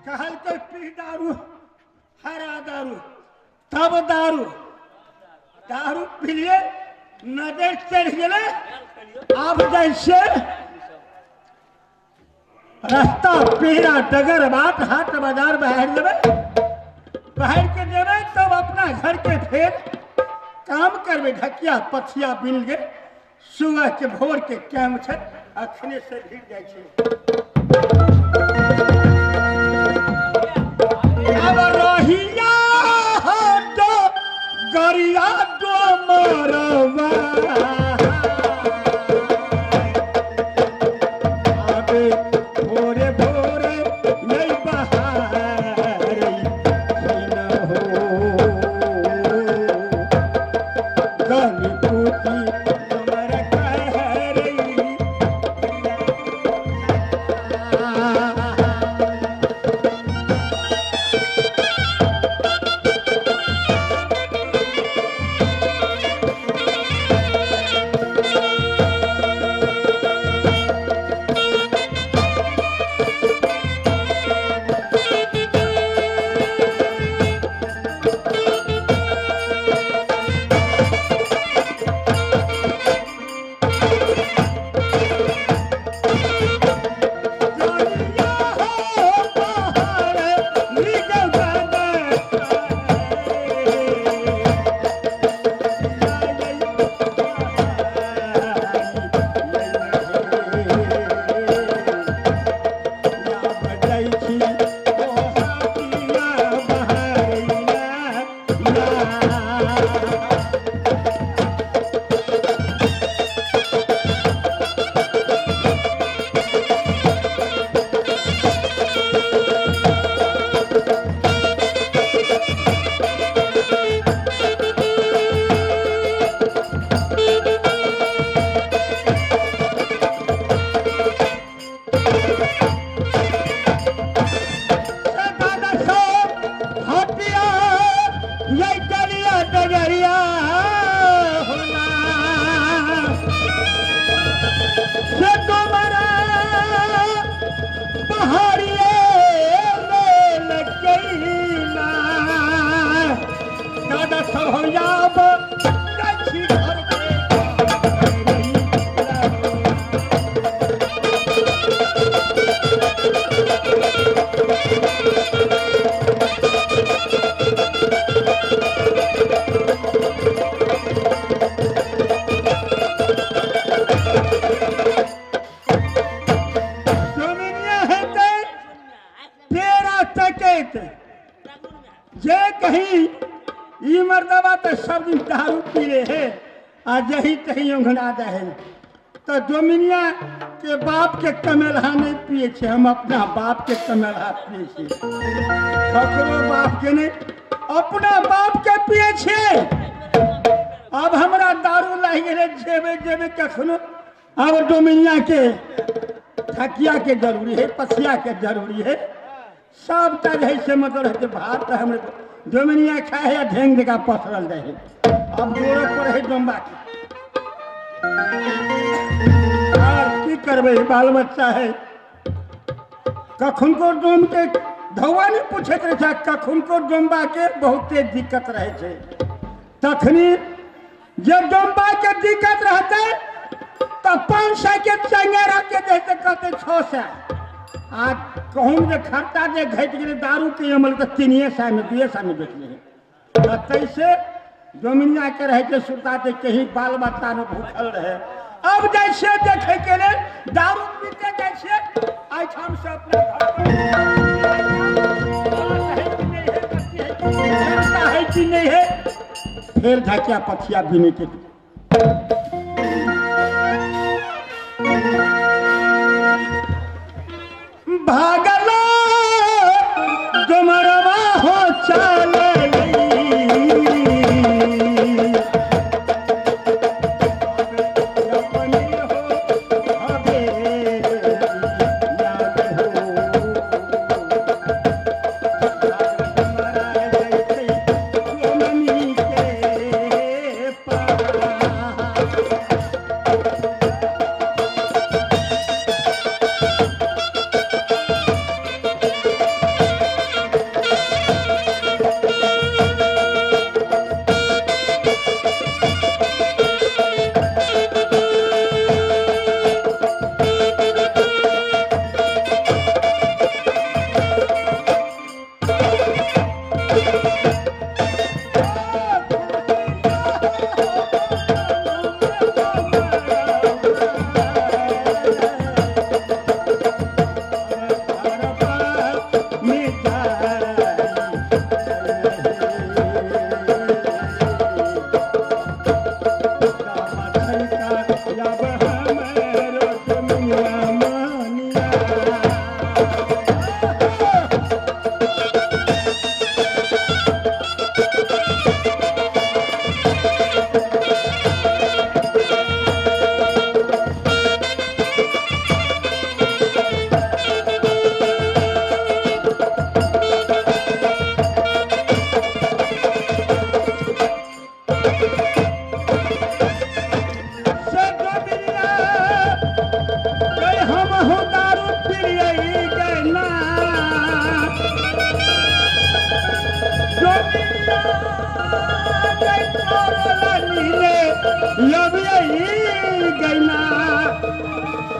कहलकै पी दारू, हरा दारू, तब दारू दारू पीलिए, नजर चढ़ि गेलै। आब जाइ छियै रास्ता पेड़ा डगर बाट हाट बाजार बाहर जेबै, बाहर के जेबै तब अपना घर के फेर काम करबै। ढकिया पथिया बिन गेल, सुबह के भोर के टाइम छै, अखने से भीड़ जाइ छै। अब रहिया डो गरिया डो मरवा, आबे भोरे भोरे नहीं बहार न हो, गली पूती हमर कहरई। गरिया हो बहार निगल दादा सब हटिया ये करिया डगरिया होना, से तुम्हारा पहाड़िए लेल कइना। दादा सब हो जाब जाइ छी घर के। डोमिनिया हेतै पेड़ा तकैत, जे कहीं ई मर्दबा तऽ सब दिन दारू पी रहे है आ जही तही ओंघना दे है। तऽ डोमिनिया के बाप के कमेलहा नहीं पिए छै, हम अपना बाप के कमेलहा पिए छियै, ककरो बाप के नहीं, अपना बाप के पिए छियै। आब हमरा दारू लागि गेलै, जेबै जेबै कखनो। आब डोमिनिया के ठकिया के जरूरी है, पसिया के जरूरी है, सबटा जे है से मतलब है भात तऽ हमरे डोमिनिया खाए है, ढेंग जकाँ पसरल जाइ है। आब जोड़ऽ पड़ै है डोम्बा के, आर की करबै, बाल बच्चा है। कखुनको डोम के धौआ नहि पूछैत रहै छै, कखुनको डोम्बा के बहुते दिक्कत रहै छै। तखनी जे डोम्बा के दिक्कत रहतै तऽ 500 के चंगेरा के देते, कहते 600। आ गहूँम जे खर्चा जे घटि गेलै दारू के अमल तऽ 300 में 200 में बेचले है। तऽ तैसे डोमिनिया के रहै छै सुरता ते कहीं बाल बच्चा न भूखल रहे। अब जाइ छियै देखै के लेल, दारू पीते जाइ छियै एहिठाम से अपना घर पर है कि नहीं है, फेर ढकिया पथिया बिने के। भागलो डुमरवा हो चल गई। हमहु दारू पिलियै गैना डोमिनिया गै तोरो नीले लबियै गैना।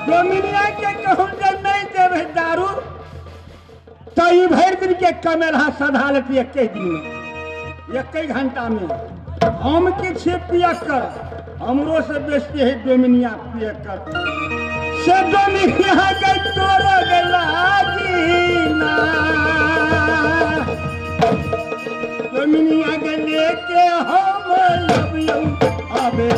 डोमिनिया के कहूँ जे नहीं देवे दारू तो ई भरि दिन के कमेलहा सधा लेती एक दिन में, एक घंटा में। हम की छियै पियक्कर, हमरो से बेसी है डोमिनिया पियक्कर। से डोमिनिया के तोरो गेला डोमिनिया के लेके हम लबियौ अबे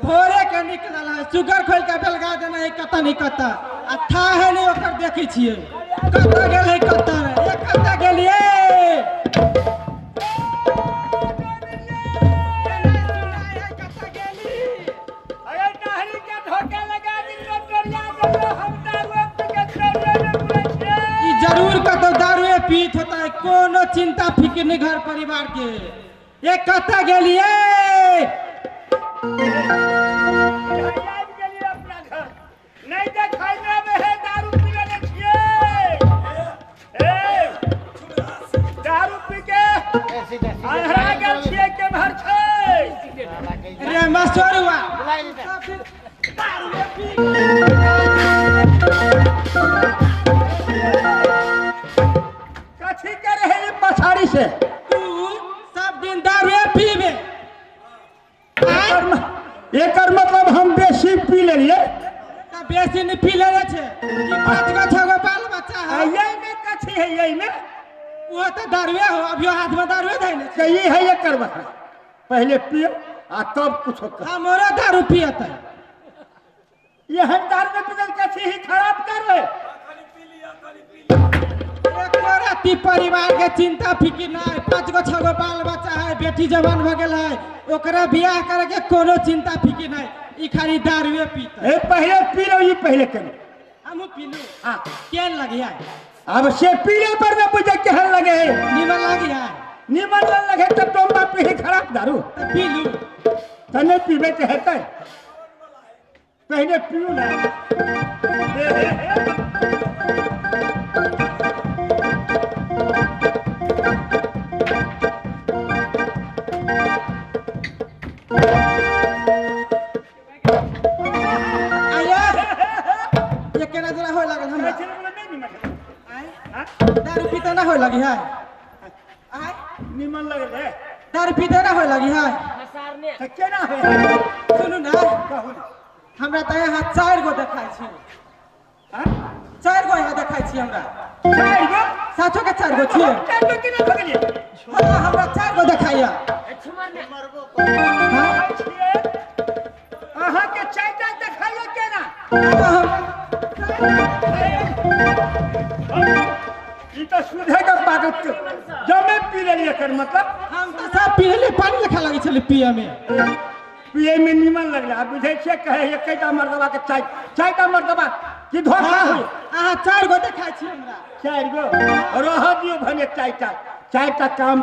भोरे के निकलल है सुगर खोल के बेलगा देना है कत नहीं कत आ था है नहीं ओकर देखै छियै कत गेल है कत नहीं कत गेलियै। अरे टहली के धोखा लगा दी तो तोरिया देलो हम दारू पी के तोरिया में बुलै छियै। ई जरूर कतौ दारूए पीत होता है, कोनो चिंता फिक्र नहीं घर परिवार के। ये कत गेलियै? नहीं देखाई में है दारू पी लेने छियै। ए दारू पी के अन्हरा गेल छियै के भर छै। रे मसरुआ कथी के रहे पछाड़ी से? तू सब दिन दारूए पीबे। एकर मतलब हम बेसी पी लेलियै। बेसी नहीं पी लेने छे, 5 गो 6 गो बाल बच्चा है। यही में कथी है? यही में वो तो दारुए हो, अभियो हाथ में दारुए धैले छै। ई है एकर बखरा, पहले पियो आ तब कुछ कर। हमरो दारू पियत है। एहन दारू में पियल कथी ही खराब करबे। एको परिवार के चिंता फिक्र नहीं, 5 गो 6 गो बाल बच्चा है, बेटी जवान भ गेल है, ओकरा बियाह करे के कोनो चिंता फिक्र नहीं। ई खाली दारुए पीता। ए पहले पी लो, ई पहले करी हमहु पी लू। हां केहन लगे है? अब से पीले पर न बुझे केहन लगे है। निमन लगे है? निमन लगे तो टोंबा पी खराब दारू तो पी लू। त नहीं पीबे के हेतै, पहले पीऊ ना। दारू पीते ना होय लगी है? निमन लगे है। दारू पीते ना होय लगी है? त केना होय? सुनू ना, कहू ना। हमरा त यहाँ 4 गो देखाइ छी। 4 गो यहाँ देखाइ छी हमरा। 4 गो? साचो के 4 गो छियै। 4 गो केना भऽ गेलियै? हाँ, हमरा 4 गो देखाइया। अहाँ के 4 टा देखाइया केना? ई तो सुधे के पागल जमे पी लेलियै। एकर मतलब हम तो सब पी लेलियै, पानी लेखा लगै छलै पिए में। पिए में निमन लगलै। आ बुझै छियै कहै एकेटा मर्दबा के 4 टा मर्दबा की धोखा होय। अहाँ 4 गो देखाइ छी हमरा। 4 गो रह दियौ भने 4 टा, 4 टा काम।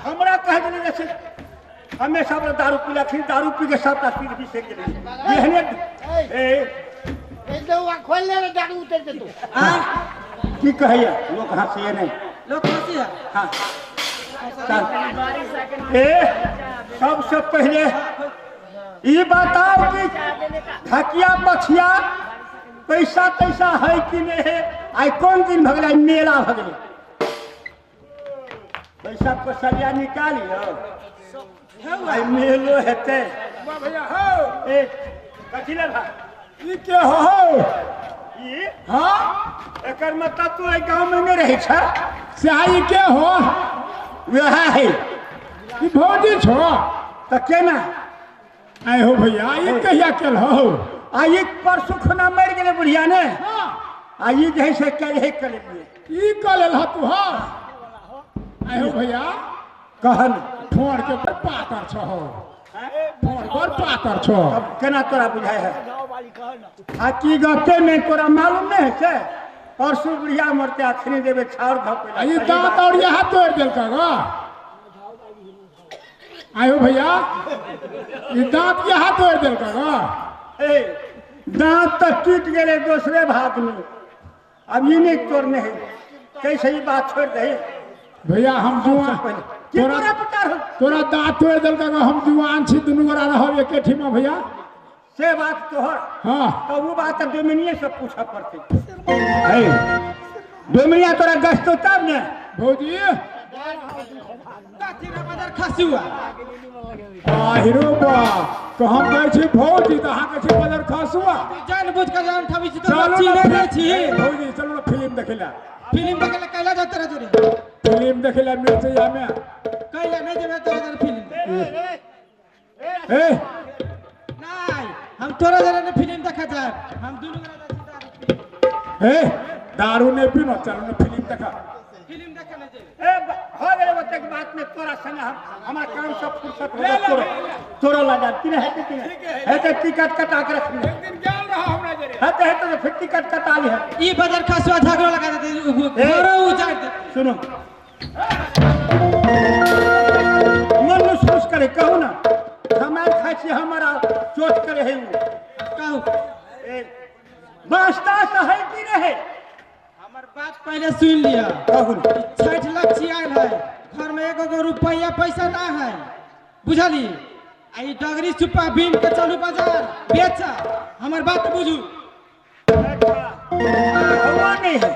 हमरा कह देने जैसे हमेशा दारू पी लखिन, दारू पी के सबटा पी बिसरि गेलै। एहने ए खोल ले दारू उतर जेतौ। की कहैया लोक हँसैया नहीं? लोक हँसैया। हाँ ए सबसे पहले ई बताओ कि ढकिया पछिया पैसा तैसा है कि नहीं है? आई कौन दिन भगलै? मेला भगलै। पैसा पसलिया निकालियो आई मेलो हेतै। भैया हो ए कथी ले भाई ई के हो ई? हाँ एकर मतलब तू एहि गाँव में नहीं रहै छ से ई के हो वएह है ई भौजी छो तऽ केना आइ हो भैया ई कहिया केल हो आ ई परसू खुना मरि गेलै बुढ़िया ने हाँ आ ई जे है से काल्हि कऽ लेलियै ई कऽ लेल तू हाँ आइ हो भैया कहन ठोर के बड़ पातर छो ठोर बड़ पातर छो तब केना तोरा बुझाइ है आ की गपे में तोरा मालूम नहीं है से परसू बुढ़िया मरते अखनी देबै छाउर धपै आ ई दाँत और यहाँ तोड़ देलका गा आइ हो भैया ई दाँत यहाँ तोड़ देलका गा ए दाँत तऽ टूटि गेलै दोसरे भात में अब ई नहीं तोड़ने है कैसे ई बात छोड़ दही भैया हम जुआन पहिले की तोरा तोरा पता हो तोरा दाँत तोड़ देलका गा हम जुआन छी दुनू गोरा रहब एके ठीमा भैया से बात तोहर हाँ तो वो बात अब डोमिनिये से पूछऽ पड़तै है डोमिनिया तोरा गछतौ तब ने भौजी कथी रे बदर खसुआ आहिरो बा तो हम कहै छी भौजी तऽ अहाँ कहै छी बदर खसुआ जान बुझ के जान ठबी छी तोरा चलू चिन्है ने नहि छी भौजी चलू ने फिल्म देखै ला फिल्म देखे ला कैला जात तोरा जोरे फिल्म देखै ला मिर्चैया में कैला नहीं जेबे तोरा जोरे फिल्म ए नहीं हम तोरा जोरे ने फिल्म देखा जाए हम दुनू गोरा जाइ छी दारू पी। ए दारू नहीं पीनो चलू ने फिल्म देखा फिल्म देखे नहीं जेबे ए हो गेलै ओतेक बात में तोरा संगे हम हमरा काम से फुर्सत हो तोरा तोरा लगा कि नहीं हेतै कि नहीं हेतै टिकट कटा के रखने एक दिन गेल रहा हमरा जरे हेतै हेतै तऽ फिर टिकट कटा लिहे ई बदर खसुआ झगड़ो लगा देते ए। घरो उजाड़ दे सुनो मन महसूस करे कहू ना हमार खाइ छी हमारा चोट करे है उ कहू ए बास्ता से है कि नहीं है हमर बात पहले सुन लिया कहू ना 6 लाख आयल है घर में एगो गो रुपया पैसा ना है बुझली आ ई डगरी सुप्पा बीन के चलू बाजार बेच हमर बात बुझू हवा नहीं है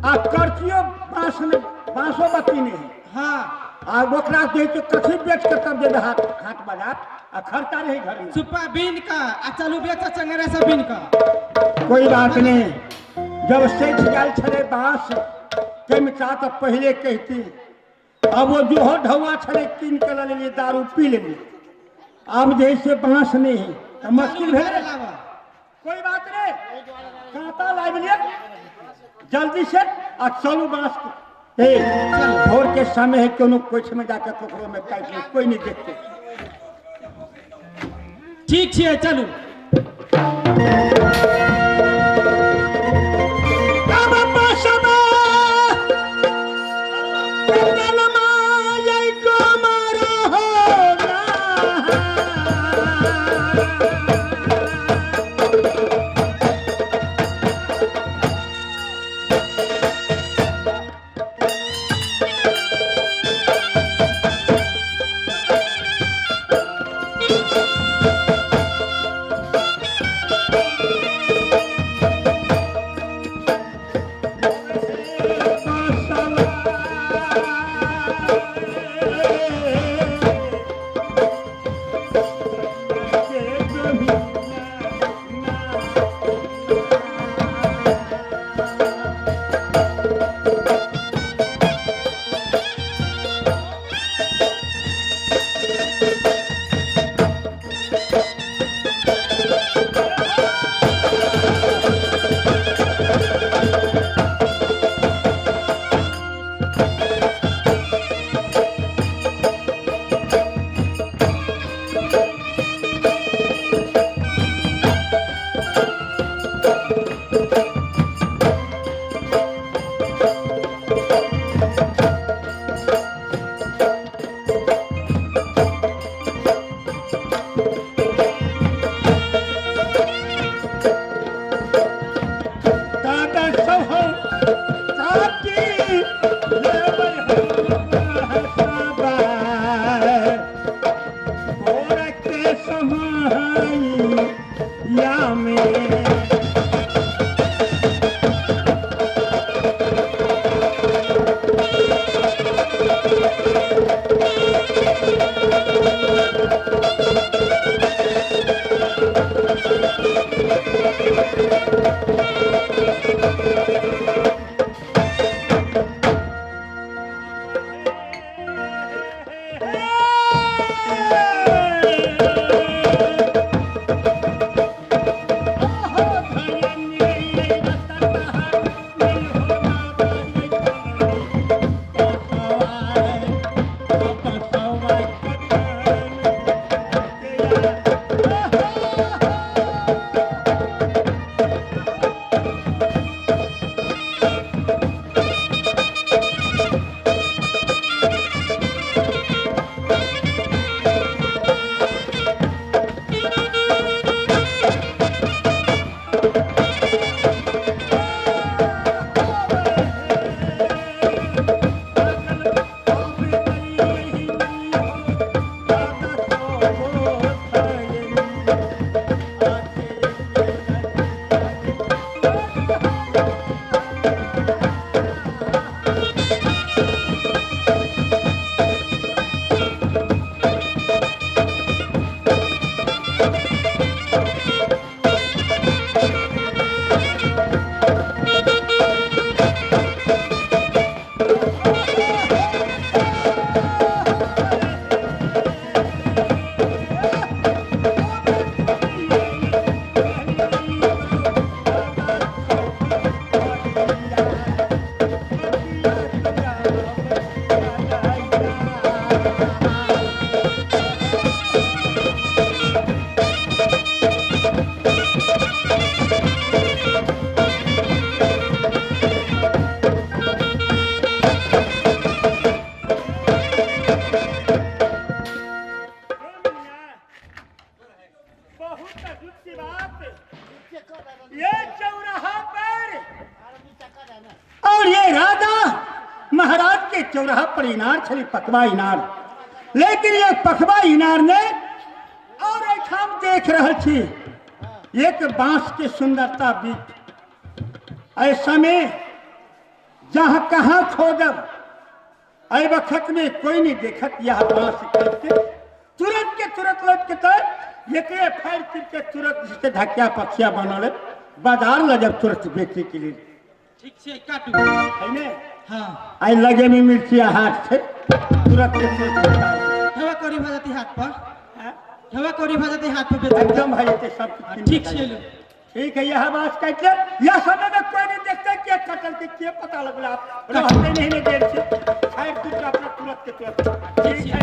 आ करचियो बांस में बांसो बत्ती नहीं है हाँ आ ओकरा दे तो कथी बेच के तब देबे हाट हाट बाजार आ खर्चा रहे घर में सुप्पा बीन का आ चलू बेच चंगरा से बीन का कोई बात नहीं जब सेठ गल छले बांस कमचा तो पहले कहती अब वो जो ढौआ छले कीन के ल लेलिए दारू पी लेलिए अब जैसे बांस नहीं है तो मुश्किल घरे भेलै लाबा कोई बात नहीं कांटा लाबि लिअ जल्दी से आ चलू बांस के ए भोर के समय है कोनो कोछ में जाके ककरो में काटि ले कोई नहीं देखते ठीक छियै चलू अब बसबा कतनमा यै कुमार हो ना। बहुत अद्भुत की बात, ये चौराहा पर और ये राजा महाराज के चौराहा पर इनार छली, पकवा इनार। लेकिन ये पकवा इनार ने और एक हम देख रहे छी एक बांस के सुंदरता बीच। ऐसा में जहां कहां खोजब ऐ वक्त में कोई नहीं देखत यह बांस के तुरंत के तुरंत लौट के तो ये फाड़ के तुरंत जिसके ढकिया पखिया बनल बाजार ल जब तुरंत बेचे के लिए। ठीक छै काटू है ने? हां आई लगे में मिर्चिया हाथ से तुरंत के तुरंत हवा करी भ जाती हाथ पर, हवा करी भ जाती हाथ पर बेच एकदम भाई ते सब ठीक छै। ठीक है यह बात काट ले। यह समय में कोई नहीं देखता के कटल के के पता लगला रहते नहीं ने देर से फाड़ के अपना तुरंत के तुरंत। ठीक है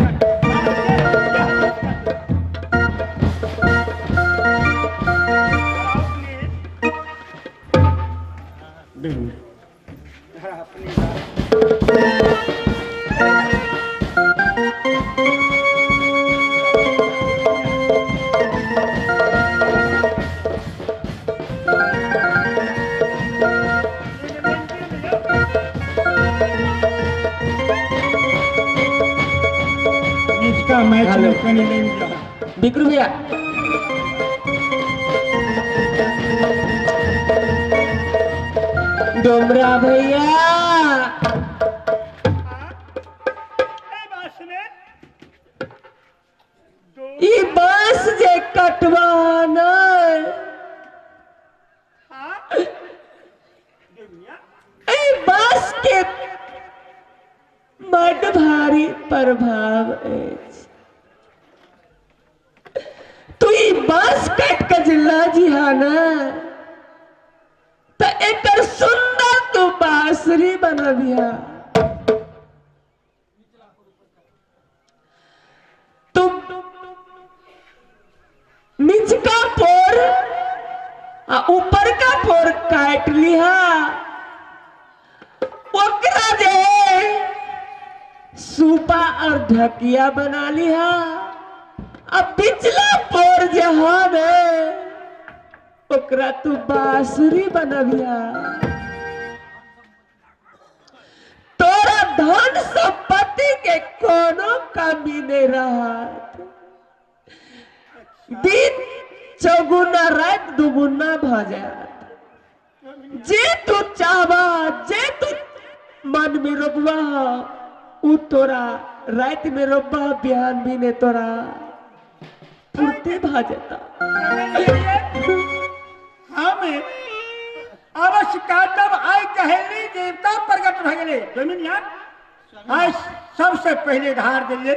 इसका मैच में कहीं नहीं मिला। बिक्रू भैया डोमरा भैया ई बांस जे कटवाना बांस के बड भारी प्रभाव अछि। तू ई बांस काट के जिला जी हा ना तो एकर सुंदर तू बांसुरी बनबिया। तू निचका पोर आ ऊपर का पोर काट लिहा, ओकरा जे सूपा और ढकिया बना लिहा। अब पिछला पोर जे हा ओकरा तू बांसुरी बनबिया। तोरा धन संपत्ति के कोनो कमी नहीं रहत। दिन चौगुना रात दुगुना भ जात। जे तू चाहबा जे तू मन में रोपबा उ तोरा रात में रोपबा बिहान भी ने तोरा पूर्ति भ जाता। हम अवश्य काटब। आय कहली देवता प्रकट भ गेलै जमीन यार। आय सबसे पहले धार दिलिए।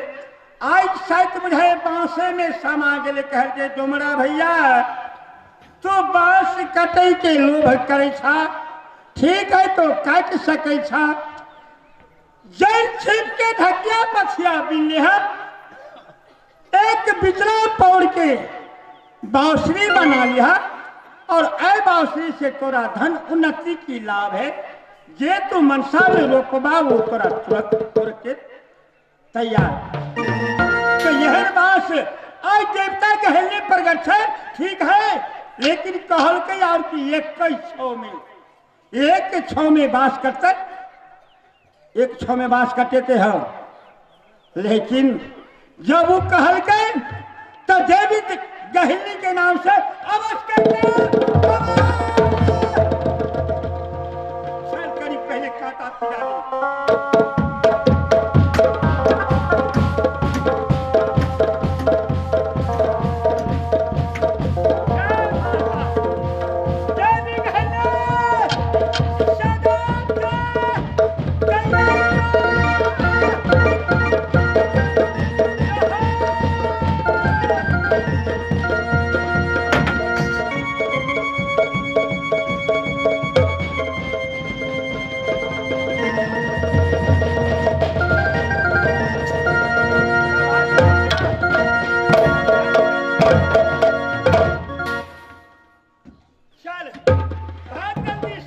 आय शायद बुझाए बांसे में समा गेलै। कहल जे डोमरा भैया तो बांस कटै के लोभ करै छा, ठीक है तो काटि सकै छा। जड़ छिप के ढकिया पछिया बिन एक बिचला पौड़ के बांसुरी बना लिया और ऐ बांसुरी से तोरा धन उन्नति की लाभ है। जे तू मनसा में रोपबा वो तोरा तुरंत तोड़ के तैयार। तो यह बांस आज देवता के हेलने प्रगट है, ठीक है, लेकिन कहल के और कि एक छो में एक छो में बांस कटते, एक छो में बांस कटे थे हम। लेकिन जब वो कहल के तो देवी गहली के नाम से अवश्य करीब पहले काटा पिला। जल्दी।